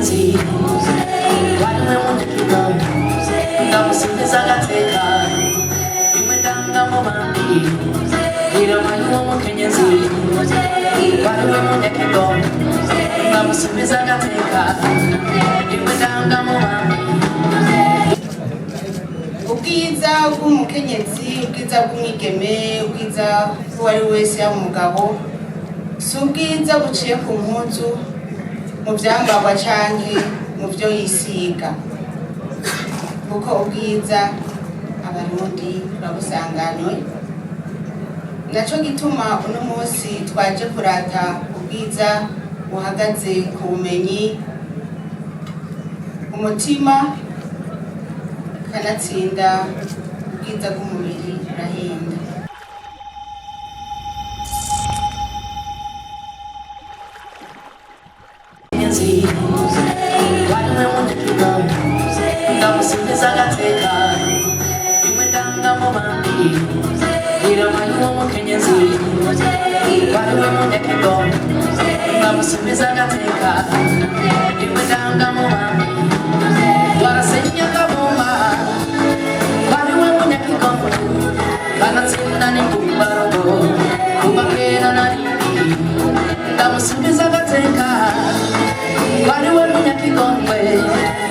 W'umukenyezi wariwe munyakigo, ndamusubiza agateka rimwe ndanga mu bandi. Irabaye uwo mukenyezi wariwe munyakigo, ndamusubiza agateka rimwe ndanga mu bandi. Ubwiza bw'umukenyezi, ubwiza bw'umwigeme, ubwiza bw'uwari wese, yaba umugabo, si ubwiza buciye ku mpuzu, mu vyambarwa canke mu vyo yisiga, kuko ubwiza Abarundi turabusanganywe. Naco gituma uno munsi twaje kurata ubwiza buhagaze ku bumenyi, umutima, kanatsinda ubwiza bw'umubiri burahenda. Mukenyezi wariwe munyakigo, ndamusubiza agateka rimwe ndanga mu bandi. Irabaye uwo mukenyezi wariwe munyakigo, ndamusubiza agateka rimwe ndanga mu bandi. Barasenya akabumba wariwe munyakigo, banatsinda n'imbubarogo kuva kera na rimwe. Ndamusubiza agateka wariwe munyakigongwe,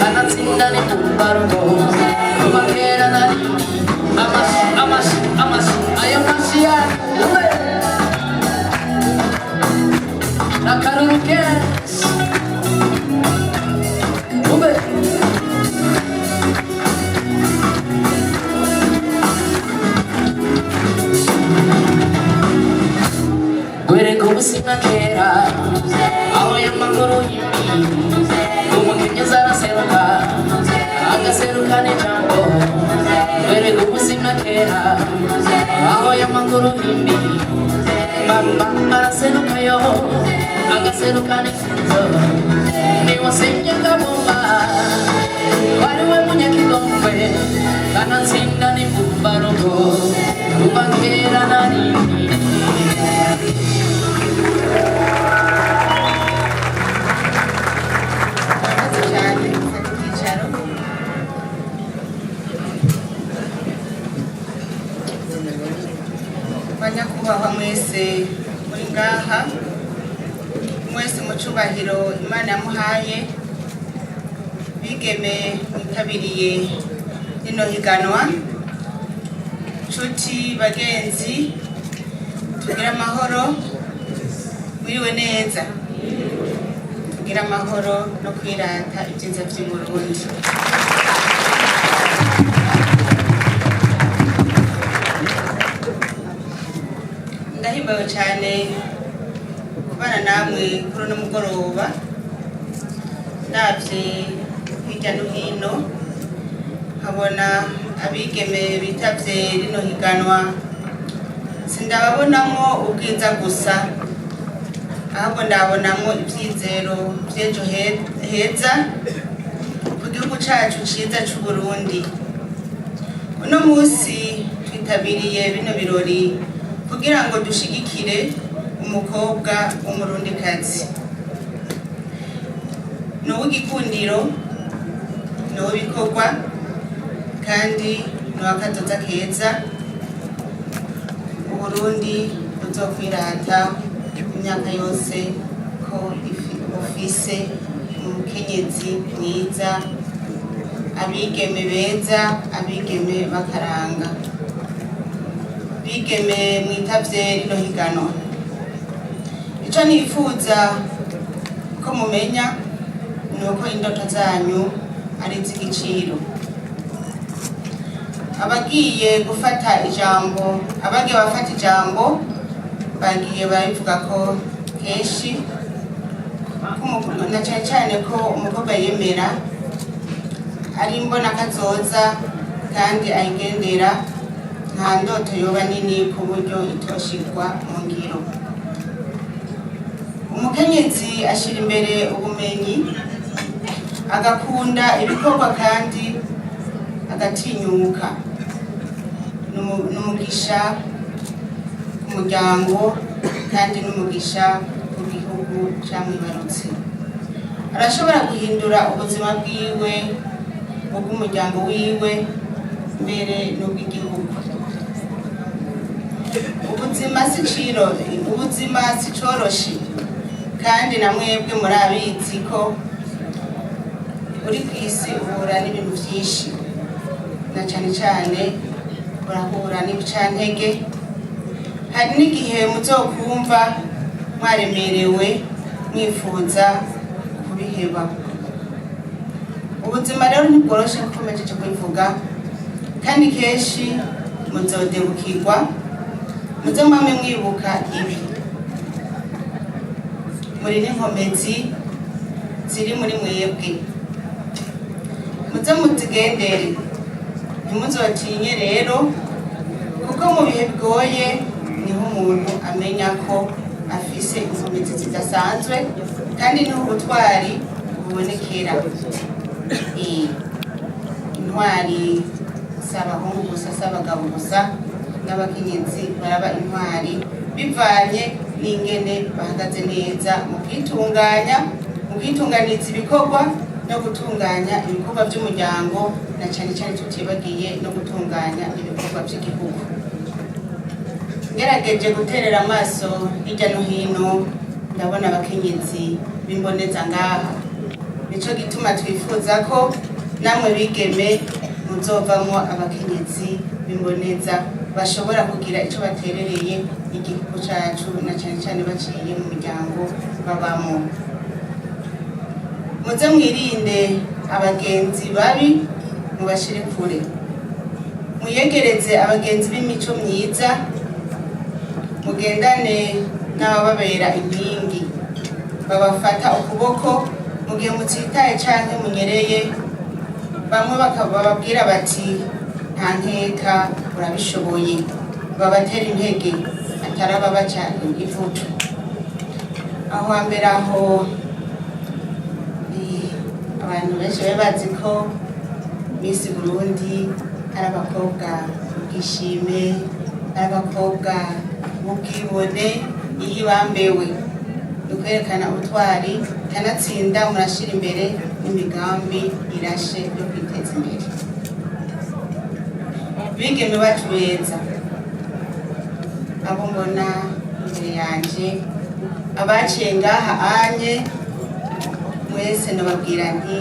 banatsinda n'imbubarogo kuva kera na rimwe. Amashi, amashi, amashi, ayo mashi ya we akaruru kenshi ube. Gwereka ubuzima kera aho y'amakuru yimbi, umukenyezi araseruka, agaseruka n'ijambo. Gwereka ubuzima kera aho y'amakuru yimbi, mama araseruka yo, agaseruka n'ifunzo. Niwasenye kabumba wariwe munyakigongwe, kanatsinda n'imbubarogo kuva kera na rimwe. Murakoze cyane, fata icyicaro. Banyakubahwa mwese muri ngaha, mwese mu cubahiro Imana yamuhaye, bigeme mwitabiriye rino higanwa, nshuti bagenzi, tugire amahoro. Mwiriwe neza. Tugire amahoro no kwirata ibyiza vy'Uburundi. Ndahimbawe cyane kubana namwe kuri uno mugoroba. Ndavye hirya no hino nkabona abigeme bitavye rino higanwa, sindababonamwo ubwiza gusa, ahubwo ndabonamwo ivyizero vy'ejo heza ku gihugu cacu ciza c'Uburundi. Uno munsi twitabiriye bino birori kugira ngo dushigikire umukobwa w'Umurundikazi. Ni uw'igikundiro, ni uw'ibikorwa, kandi ni uw'akazoza keza Uburundi buzokwirata imyaka yose ko bufise umukenyezi mwiza, abigeme beza, abigeme bakaranga. Bigeme mwitavye rino higanwa, ico nifuza ko mumenya ni uko indoto zanyu ari iz'igiciro. Abagiye gufata ijambo, abagiye bafata ijambo, bagiye barabivuga ko kenshi ko na cane cane ko umukobwa yemera ari imbona kazoza kandi ayigendera, nta ndoto yoba nini ku buryo itoshirwa mu ngiro. Umukenyezi ashira imbere ubumenyi, agakunda ibikorwa kandi agatinyuka. N'umugisha ku muryango kandi n'umugisha ku gihugu camwibarutse. Arashobora guhindura ubuzima bwiwe, ubw'umuryango wiwe, mbere n'ubw'igihugu. Ubuzima si ciro, ubuzima si coroshe, kandi na mwebwe murabizi ko uri ku isi uhura n'ibintu vyinshi, na cane cane urahura n'ibicantege. Hari n'igihe muzokumva mwaremerewe, mwifuza kubiheba. Ubuzima rero ntibworoshe nkuko mpejeje kubivuga, kandi kenshi muzodebukirwa. Muze mwame mwibuka ibi: muri n'inkomezi ziri muri mwebwe, muze muzigendere, ntimuzotinye rero, kuko mu bihe bigoye niho umuntu amenya ko afise inkomezi zidasanzwe, kandi niho ubutwari bubonekera. Intwari si abahungu gusa, si abagabo gusa, n'abakenyezi baraba intwari bivanye n'ingene bahagaze neza mu kwitunganya, mu kwitunganiriza ibikorwa no gutunganya ibikorwa by'umuryango, na cyane cyane tutibagiye no gutunganya ibikorwa by'igihugu. Ngerageje guterera amaso hirya no hino, ndabona abakenyezi b'imboneza ngaha. Nico gituma twifuza ko namwe bigeme muzovamwo abakenyezi b'imboneza bashobora kugira ico baterereye igihugu cacu, na cane cane baciye mu miryango babamo. Muze mwirinde abagenzi babi, mubashire kure, mwiyegereze abagenzi b'imico myiza, mugendane n'abababera inkingi, babafata ukuboko mu gihe mutsitaye canke munyereye, bamwe bababwira bati: "Nta nkeka, urabishoboye", babatera intege, atari ababaca ivutu. Aho hambere aho, abantu benshi bari bazi ko Miss Burundi ari abakobwa b'ubwishime, ari abakobwa b'ubwibone. Iyo ibambewe ni ukwerekana ubutwari, kanatsinda murashira imbere n'imigambi irashe yo kwiteza imbere. Bigeme bacu beza, abo mbona imbere yanje, abaciye ngaha anye mwese, ndababwira nti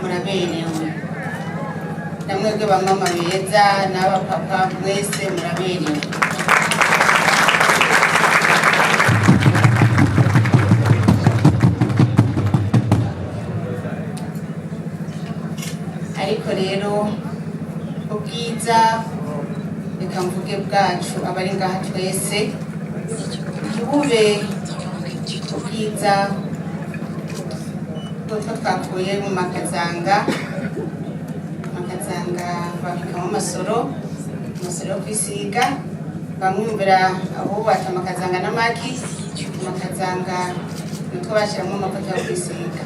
muraberewe. Namwebwe bamama beza n'abapapa, mwese muraberewe. Ariko rero ubwiza, reka mvuge bwacu abari ngaha twese, ntibube ubwiza bw'utwo twakuye mu makazanga. Amakazanga babikamo amasoro, amasoro yo kwisiga. Bamwumvira abubatse amakazanga n'amagi. Amakazanga nitwo bashyiramo amavuta yo kwisiga.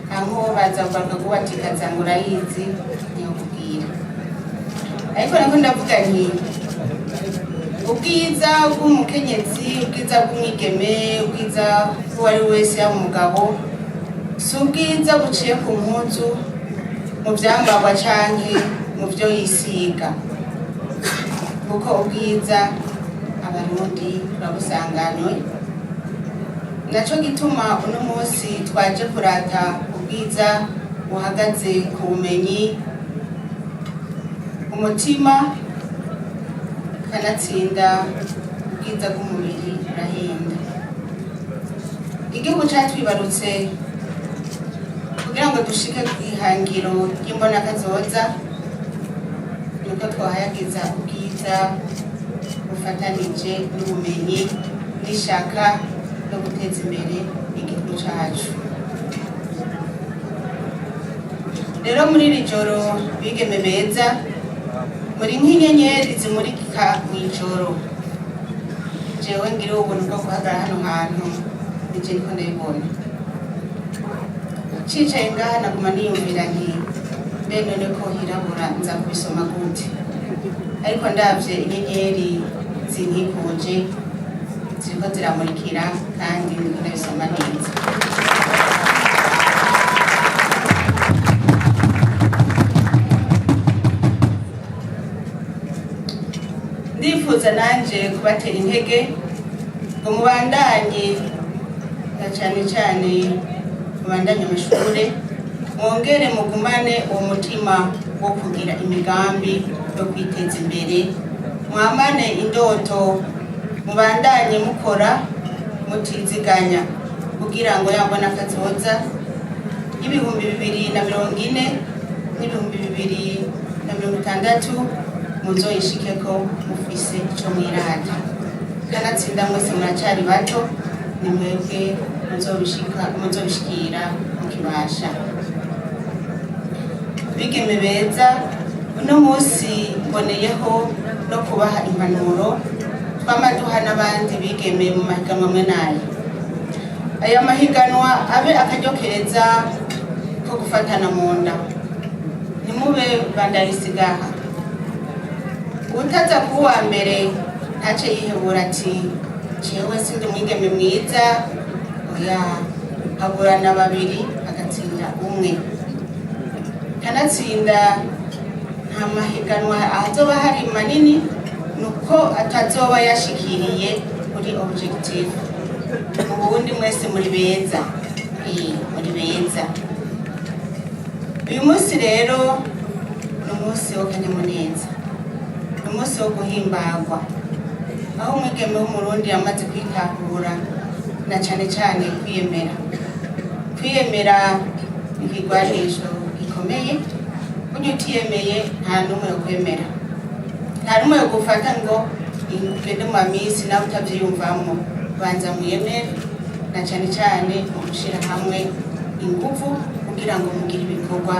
Aho baza kugaruka kubatse ikazanga, urayizi, niyo kubwira. Ariko nako ndavuga nti ubwiza bw'umukenyezi, ubwiza bw'umwigeme, ubwiza bw'uwo ari we wese, yaba umugabo, si ubwiza buciye ku mpuzu, mu byambarwa canke mu byo yisiga, kuko ubwiza Abarundi turabusanganywe. Naco gituma uno munsi twaje kurata ubwiza buhagaze ku bumenyi, umutima, kanatsinda ubwiza bw'umubiri burahenda. Igihugu catwibarutse kugira ngo dushike ku ihangiro ry'imbonakazoza, niko twahayagiza ubwiza bufatanije n'ubumenyi n'ishaka no guteza imbere igihugu cacu. Rero muri iri joro, bigeme beza, muri nk'inyenyeri zimurika mw'ijoro. Jewe ngira ubuntu bwo guhagarara hano hantu, nije niko ndabibona. Cicaye ngaha naguma niyumvira nti: "Mbe none ko hirabura, nza kubisoma gute?" Ariko ndavye inyenyeri zinkikuje, ziriko ziramurikira, kandi ndiko ndabisoma neza. Naje kubatera intege ngo mubandanye, na cyane cyane mubandanye amashure, mwongere mugumane uwo mutima wo kugira imigambi yo kwiteza imbere, mwamane indoto, mubandanye mukora mutiziganya kugira ngo yambona kazoza y'2040 n'2060 muzoyishikeko mufise ico mwirata. Kanatsinda mwese muracari bato, ni mwebwe muzobishikira mukibasha. Bigeme beza, uno munsi mboneyeho no kubaha impanuro twama duha n'abandi bigeme mu mahiganwa amwe n'aya. Aya mahiganwa abe akaryo keza ko gufatana mu nda, ntimube bandarisigaha. Utaza kuba uwa mbere ntace yihebura ati: "Jewe sindi umwigeme mwiza." Oya, haburana babiri agatsinda umwe. Kanatsinda nta mahiganwa azoba hari manini nuko atazoba yashikiriye kuri objectif. Ubundi mwese muri beza. Muri beza. Uyu munsi rero ni umunsi w'akanyamuneza, ni umunsi wo guhimbagwa, aho umwigeme w'Umurundi yamaze kwitahura na cane cane kwiyemera. Kwiyemera ni ikigwanisho gikomeye. Burya utiyemeye nta n'umwe yokwemera, nta n'umwe yogufata ngo ugende mu mamisi nawe utavyiyumvamwo. Banza mwiyemere, na cane cane mu gushira hamwe inguvu kugira ngo mugire ibikorwa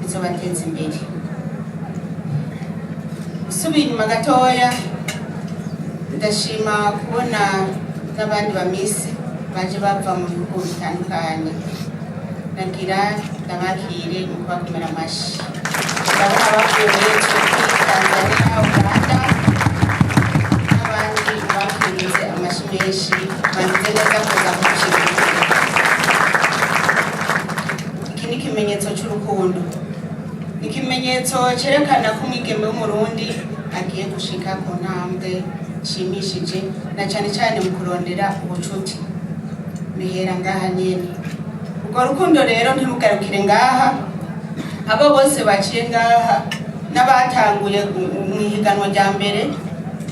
bizobateza imbere. Usubiye inyuma gatoya, ndashima kubona n'abandi bamisi baje bava mu bihugu bitandukanye. Nagira ndabakire mu kubakomera amashi. Ndabona bavuye muri Ethiopia, Tanzania, Uganda n'abandi. Bakwirize amashi menshi, bagize neza kuza kudushigikira. Iki ni ikimenyetso c'urukundo, ni ikimenyetso cerekana ko umwigeme w'Umurundi agiye gushika ku ntambwe nshimishije, na cane cane mu kurondera ubucuti bihera ngaha nyene. Urwo rukundo rero ntirugarukire ngaha. Abo bose baciye ngaha n'abatanguye mu ihiganwa rya mbere,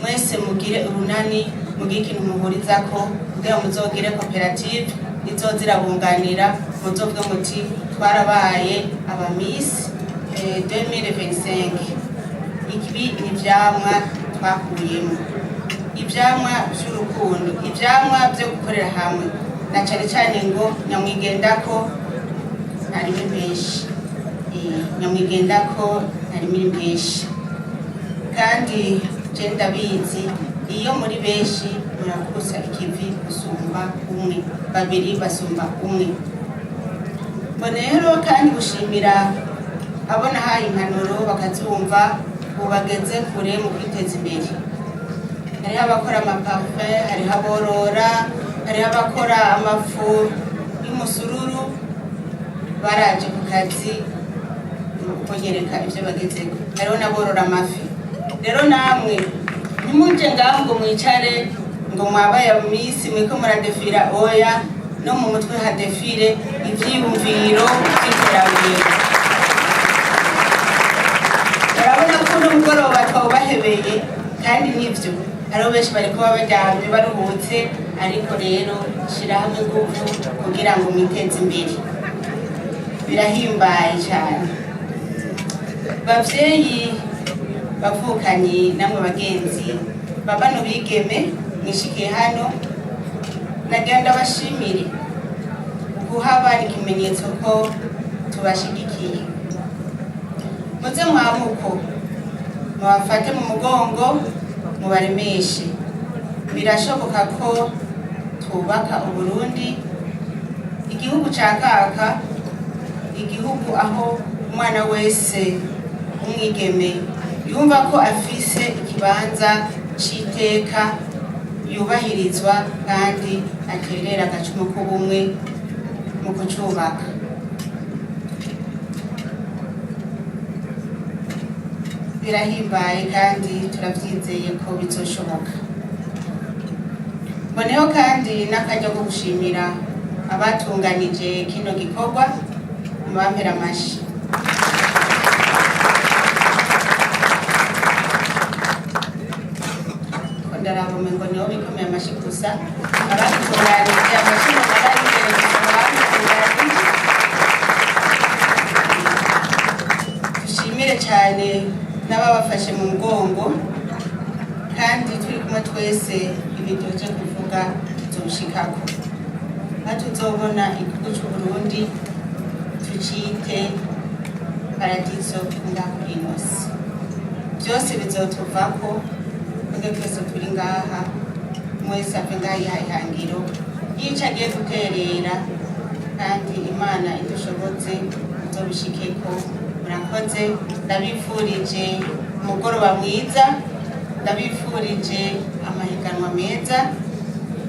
mwese mugire urunani, mugire ikintu muhurizako kugira ngo muzogire koperative izoza irabunganira, muzovuge muti: "Twarabaye abamisi 2025, ibi ni ivyamwa twakuyemo, ivyamwa vy'urukundo, ivyamwa vyo gukorera hamwe." Na cane cane ngo nyamwigendako ntarimo impeshi. Nyamwigendako ntarimo impeshi. Kandi je ndabizi, iyo muri benshi murakusa ikivi gusumba umwe, babiri basumba umwe. Mbone rero kandi gushimira abo nahaye impanuro bakazumva, ubu bageze kure mu kwiteza imbere. Hariho abakora amaparufe, hariho aborora, hariho abakora amafu y'umusururu. Baraje ku kazi kunyereka ibyo bagezeko. Hariho n'aborora amafi. Rero namwe ntimuje ngaho ngo mwicare ngo mwabaye misi mwiko muradefira. Oya, no mu mutwe hadefire ivyiyumviro vy'iterambere. Urabona ko uno mugoroba twawubahebeye, kandi nivyo, hariho benshi bari kuba baryamye baruhutse, ariko rero shira hamwe inguvu kugira ngo mwiteze imbere. Birahimbaye cyane. Bavyeyi, bavukanyi, namwe bagenzi babano bigeme mwishikiye hano, nagira ndabashimire. Kuhaba ni ikimenyetso ko tubashigikiye. Muze mwamuko mubafate mu mugongo, mubaremeshe. Birashoboka ko twubaka Uburundi, igihugu ca kaka, igihugu aho umwana wese umwigeme yumva ko afise ikibanza c'iteka, yubahirizwa kandi aterera agacumu k'ubumwe mu kucubaka. Birahimbaye kandi turavyizeye ko bizoshoboka. Mboneho kandi n'akaryo ko gushimira abatunganije kino gikorwa, mubampera amashi. Ko ndaraba umengo niho bikomeye amashi gusa, abadutunganije amashi mubarangire gusa abadutunganije. Dushimire cyane n'ababafashe mu mugongo, kandi turi kumwe twese ibi tuje kuvuga tuzoshikako, aho tuzobona igihugu c'u Burundi tucite paradizo ngaha kuri ino si. Byose bizotuvako twebwe twese turi ngaha, mwese ave ngaha yihaye ihangiro yico agiye guterera, kandi Imana idushobotse tuzobishikeko. Murakoze, ndabifurije umugoroba mwiza, ndabifurije amahiganwa meza.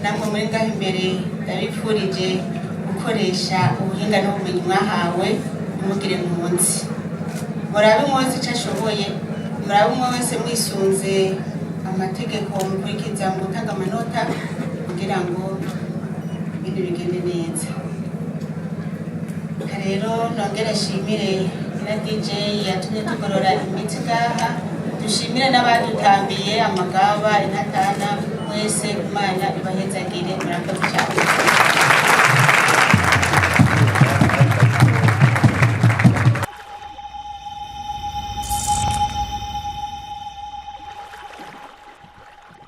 Namwe muri ngaho imbere, ndabifurije gukoresha ubuhinga n'ubumenyi mwahawe, ntimugire nkunzi. Murabe umwe wese icyo ashoboye, murabe umwe wese mwisunze amategeko mukurikiza mu gutanga amanota, kugira ngo ibintu bigende neza. Reka rero nongere nshimire na DJ yatumye tugorora imitsi ngaha, dushimire n'abadutambiye amagaba, intatana, mwese Imana ibahezagire. Murakoze cyane.